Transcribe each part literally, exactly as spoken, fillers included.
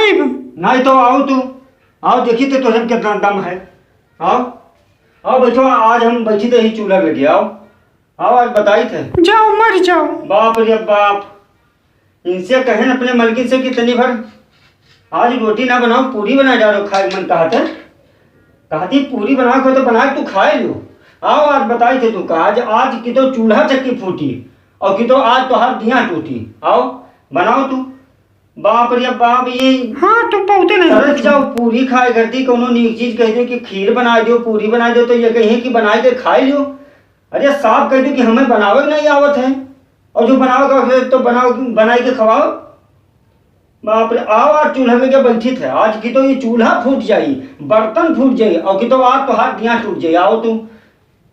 नहीं तो आओ तू, आओ देखी तो तोहरे में कितना दम है। आओ, आओ बैठो, आज हम बैठी थे ही चूल्हा लगे। आओ, आओ आज बताई थे। जाओ मर जाओ। बाप रे बाप, इनसे कहें अपने मलकिन से कि तनी भर आज रोटी ना बनाओ, पूरी बना डालो, खाए मन कहत है। कहती पूरी बना को तो बना के तू खाए लियो। आओ आज बताई थे तू का आज, आज की तो चूल्हा चक्की फूटी और की तो आज तोहार दिया टूटी। आओ बनाओ तू। बाप रे बाप, ये हाँ, तू पौते नहीं तरस कुछ। जाओ, पूरी खाए करती, कोनो नीक चीज कह दो कि खीर बना दो, पूरी बना दो, तो ये कहिए कि बना के खाए लियो। अरे साफ कह दो कि हमें बनावे के नहीं आवत है, और जो बनावे का है तो बनाओ, बनाई के खवाओ। बाप रे, आओ आज चूल्हा में के बैठी थे, आज की तो ये चूल्हा फूट जाई, बर्तन फूट जाई, और की तो आज तोहार दिया टूट जाई। आओ तू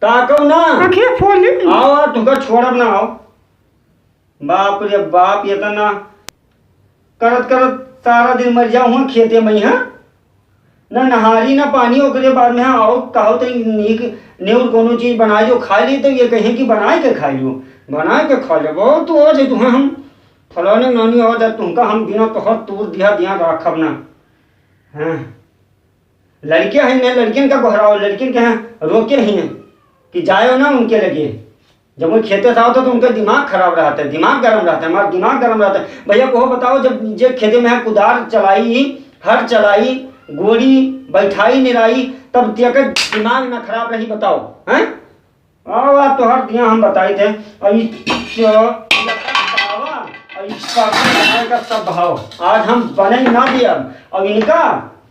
ताको ना, आँखें फोली। आओ आज तुमका छोड़ब ना। आओ बाप रे बाप, ये तो ना करत करत सारा दिन मर जाओ हुआ खेते में यहाँ, ना नहारी ना पानी, ओकरे बाद में हाँ आओ कहो तो नीक नेउर कोनो चीज बनाए जो खा ली, तो ये कहें कि बनाए के खा लियो, बनाए के खा ले। बहुत तू हो जाए तुम्हें हम फलाने नानी हो जाए, तुमका हम बिना तोहर तूर दिया दिया राखब ना। हाँ, लड़के हैं ना, लड़कियन का गोहराओ, लड़कियन के यहाँ रोके ही हैं कि जाओ ना उनके लगे। जब वो खेते से आवत है तो उनका दिमाग खराब रहता है, दिमाग गरम रहता है, हमारा दिमाग गरम रहता है। भैया को बताओ, जब जे खेते में है कुदार चलाई, हर चलाई, गोड़ी बैठाई निराई, तब तेकर दिमाग ना खराब रही, बताओ, हैं? आओ आज तोहर दिया हम बताई थे। अब ई च-, बतावा, अब ई सब बनाए का सब भाव आज हम बने ना दिया। अब इनका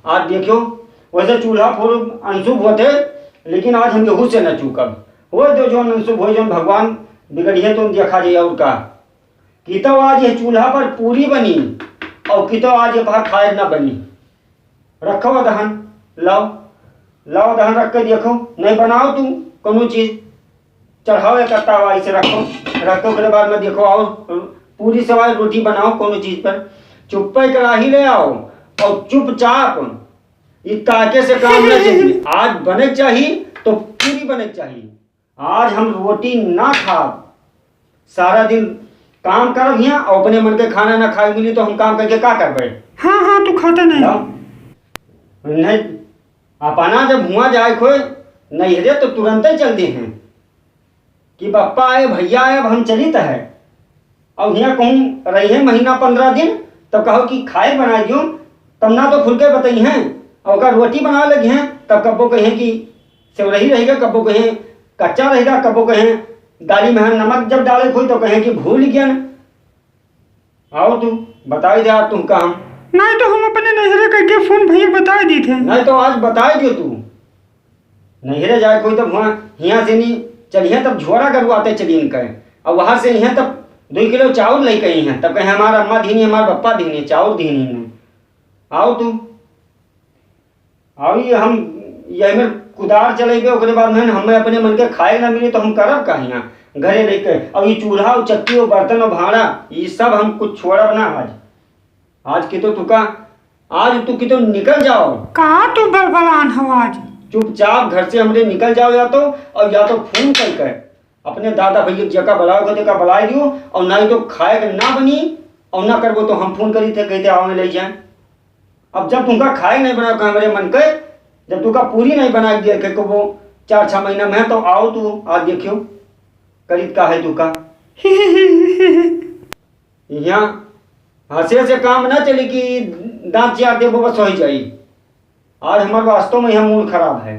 आज देखियो, वैसे चूल्हा फूल अनशुभ होते, लेकिन आज हम यहू से न चूकब। हो दो जौन अनशुभ हो, जौन भगवान बिगड़िए तो देखा जाए। और का कितो आज ये चूल्हा पर पूरी बनी और कितो आज ये भात खाए ना बनी। रखो अदहन, लाओ, लाओ अदहन रख के देखो, नहीं बनाओ तू कोनो चीज, चढ़ाओ एक तावा, इसे रखो, रखो, ओकरे बाद में देखो और पूरी सवाल रोटी बनाओ कोनो चीज पर। चुप्पे कढ़ाई ले आओ और चुपचाप ई ताके से काम ना चली। आज बने चाही तो पूरी बने चाही। आज हम रोटी ना खाब, सारा दिन काम करब हियाँ और अपने मन के खाना ना खाए मिली तो हम काम करके का करबे? हाँ, हाँ, तू खाता नहीं। हाँ। नहीं, अपना जब हुआ जाए खोए नैहरे तो तुरंते चल दे हैं कि बप्पा आए, भैया आए, अब हम चलित है। अब हियाँ कहूँ रही है महीना पन्द्रह दिन, तब कहो कि खाए बना दियो, तब ना तो खुल के बताई हैं। और अगर रोटी बना लगी हैं, तब कब्बो कहें कि सेवरही रहेगा, कब्बो कहें कच्चा रहेगा, कब्बो कहें दाली में है नमक जब डाले खोई तो कहें कि भूल गया। आओ तू, बताई दे आप तुमका हम। नहीं तो हम अपने नैहरे करके फोन भैया बताई दी थे। नहीं तो आज बताई दियो तू। नैहरे जाए कोई तब वहाँ हियाँ से नहीं चलिए, तब झोरा गरुआते चली इनका। और वहाँ से यहाँ तब दो किलो चाउर लेके आई हैं, तब कहें हमारा अम्मा दीनी, हमारा पप्पा दीनी, चाउर दीनी ने। आओ तू, आओ ये हम, ये हमें कुदार चलेबे, ओकरे बाद में हमें अपने मन के खाए ना मिले तो हम करब का हियाँ घरे लेके? और ये चूल्हा और चक्की और बर्तन और भाड़ा, ये सब हम कुछ छोड़ब ना आज। आज की तो तुका, आज तू की तो निकल जाओ। का तू बलबलान हो आज? चुपचाप घर से हमरे निकल जाओ या तो, और या तो फोन कर कर अपने दादा भैया के जगह बुलाओ, कहते का बुलाई दियो, और ना ही तो खाए के ना बनी, और ना करबो तो हम फोन करी थे, कहते आओ ले जाए। अब जब तुमका खाए नहीं बना का हमरे मन के, जब तुमका पूरी नहीं बना दिया के कबो चार छह महीना में, तो आओ तू आज देखियो करीत का है तुका। यहाँ हंसे से काम ना चली कि दांत चियार देबो बस हो ही जाई। आज हमार वास्तव में यहाँ मूड खराब है।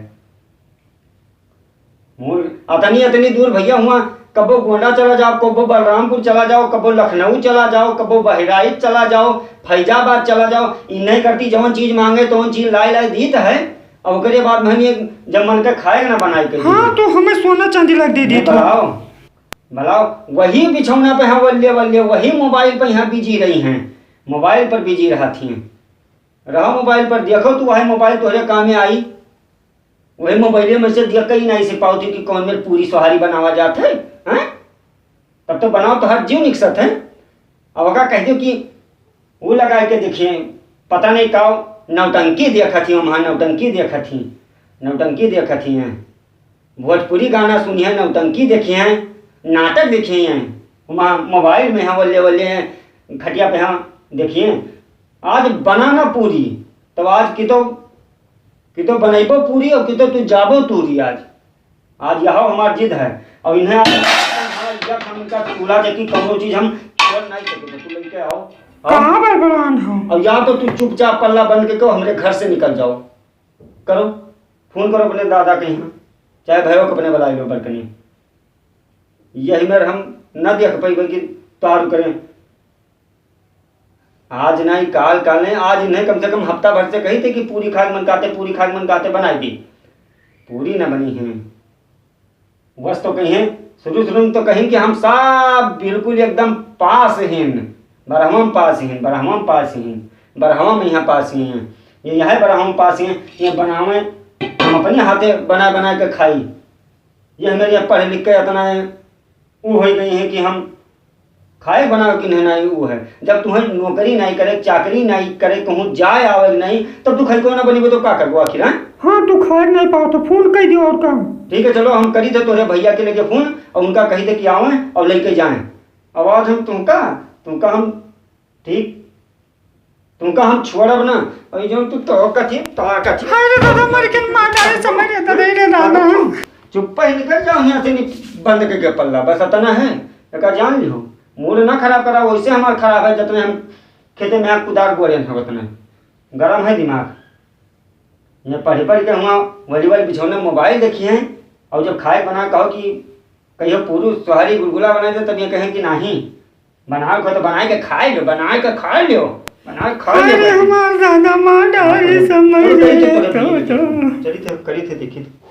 मूड अतनी अतनी दूर भैया हुआ, कबो गोंडा चला जाओ, कबो बलरामपुर चला जाओ, कबो लखनऊ चला जाओ, कबो बहराइच चला जाओ, फैजाबाद चला जाओ, ई नहीं करती जवन चीज मांगे तवन चीज लाई लाई दीत है। अब ओकरे बाद में हम ये जब मन के खाए ना बनाए के हाँ, तो हमें सोना चांदी ला दे दी तो। बताओ। भला वही बिछौना पे हैं वल्ले वल्ले, वही मोबाइल पे यहाँ बिजी रही हैं, मोबाइल पर बिजी रहत ही। रहो मोबाइल पर, देखो तू वही मोबाइल तोहरे काम में आई, वही मोबाइले में से देख के ही नहीं से पाओ थी कि कौन मेर पूरी सोहारी बनावा जात है, हैं? तब तो बनाओ तो हर जीव निकसत है। अब ओका कह दो कि वो लगा के देखिए, पता नहीं का नौटंकी देखत ही, वहाँ नौटंकी देखत ही, नौटंकी देखत ही हैं। भोजपुरी गाना सुनिए, नौटंकी देखिए, नाटक देखिए, वहाँ मोबाइल में हैं, वल्ले वल्ले हैं, खटिया पे हैं, देखिए। आज बनाना पूरी, तब आज कितो, कितो बनइबो पूरी और कितो तू जाबो तूरी आज। आज यह हमार जिद है। और इन्हें आज हमारा इज्जत, हम इनका चूल्हा देखी, कौनो चीज हम छोड़ नहीं सके। तू लेके आओ। और कहाँ बड़बड़ान हो? और या तो तू चुपचाप पल्ला बंद के कहो, हमरे घर से निकल जाओ। करो, फोन करो अपने दादा के यहाँ, चाहे भैया को अपने बुला लो बड़कनी। यही मेर हम न देख पइबे कि तारू करें। आज नहीं, काल, काल नहीं, आज इन्हें कम से कम हफ्ता भर से कही थे कि पूरी खाए मन काते, पूरी खाए मन काते बनाई दी। पूरी न बनी है। बस तो कहीं, शुरू शुरू में तो कहीं कि हम सब बिल्कुल एकदम पास हैं, बरहवा में पास हैं, बरहवा में पास हैं, बरहवा में यहाँ पास हैं, ये यहाँ बरहवा में पास हैं, ये बनावे, हम अपने हाथे बना बना के खाई। ये हमें ये पढ़ लिख के इतना है, वो हो गई है कि हम खाए बनावे कि नहीं, नहीं वो है। जब तुम्हें नौकरी नहीं करे, चाकरी नहीं करे, कहूँ जाए आवे नहीं, तब तू खाई को ना बनी, वो तो का करबो आखिर, हैं? हाँ, तू खाए नहीं पाओ तो फोन कर दियो और का। ठीक है, चलो हम करी थे तोरे भैया के लेके फोन और उनका कही थे कि आवे और लेके जाए। आवाज हम तुमका, तुमका हम ठीक, तुमका हम छोड़ब ना। और जौन तू तो कथी, तो कथी। हाय रे दादा, मर के मार डाले समय रे दादा, रे दादा। चुप्पा ही निकल जाओ यहाँ से, नि-, बंद करके पल्ला, बस इतना है। एका जान लिहो, मूड ना खराब करा, वैसे हमार खराब है, जितने हम खेते में कुदार बोरे हैं, उतने गरम है दिमाग। ये पढ़ पढ़ के हुआ वली वाली बिछौने मोबाइल देखी हैं, और जब खाए बना कहो कि कहियो पूरू सोहारी गुलगुला बना दे, तब ये कहें कि नहीं, बनाए को तो बनाए के खाए लो, बनाए के खाए लो, बनाए के खाए लो। अरे हमार दादा माँ डाले चलो, समय चलो, रे चलो, तो, चलो। चली थे, करी थे, देखी थे।